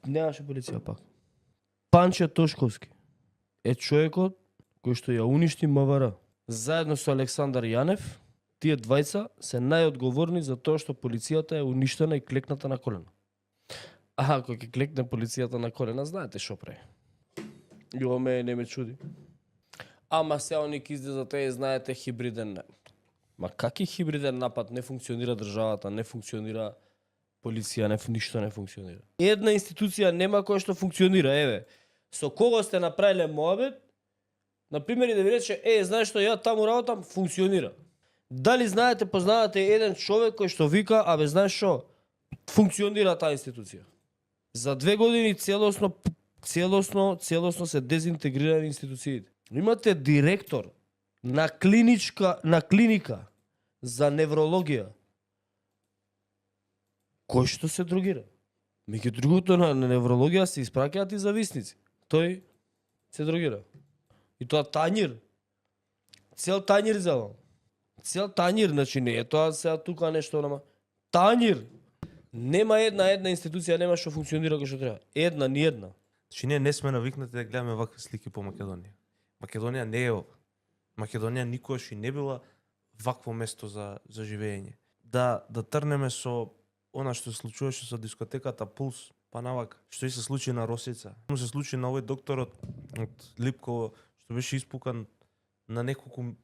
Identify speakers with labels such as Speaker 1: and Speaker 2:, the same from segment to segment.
Speaker 1: немаше полиција пак. Панче Тошковски е човекот кој што ја уништи МВР. Заедно со Александар Јанев, тие двајца се најодговорни за тоа што полицијата е уништена и клекната на колена. А ако ќе клекне полицијата на колена, знаете што прави. И ова не ме чуди. Ама се они ќе излезат и знаете хибриден. Ма каки хибриден напад? Не функционира државата, не функционира полиција, ништо не функционира. Една институција нема која што функционира, еве. Со кого сте направиле моабет? На пример и да ви рече, знаеш што ја таму работам, функционира. Дали знаете, познавате еден човек кој што вика, абе знаеш што, функционира таа институција. За 2 години целосно се дезинтегрирани институциите. Имате директор на клиника за неврологија кој што се дрогира. Меѓу другото на неврологија се испраќаат и зависници. Тој се дрогира. И тоа тањир. Цел тањир взело. Цел тањир, значи не е тоа сега тука нешто, нама. Тањир. Нема една институција нема што функционира како што треба. Ни една.
Speaker 2: Значи ние не сме навикнати да гледаме вакви слики по Македонија. Македонија не е ова. Македонија никогаш и не била вакво место за живење. Да трнеме со она што се случуваше со дискотеката Пулс, па навака, што и се случи на Росица. Му се случи на овој докторот од Липково, што беше испукан на неколку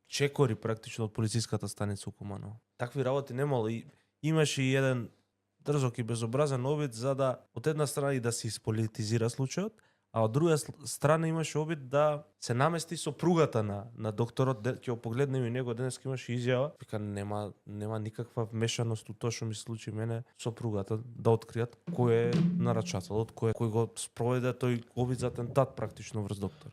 Speaker 2: чекори практично од полициската станица у Куманово. Такви работи немало и имаше и еден дрзок и безобразен обид за да од една страна и да се исполитизира случајот, а од друга страна имаше обид да се намести сопругата на докторот, ќе го погледнеме и него денес имаше изјава, вика нема никаква вмешаност у тоа што ми се случи мене сопругата да откријат кој е нарачателот, кој го спроведе тој обид за атентат практично врз доктор.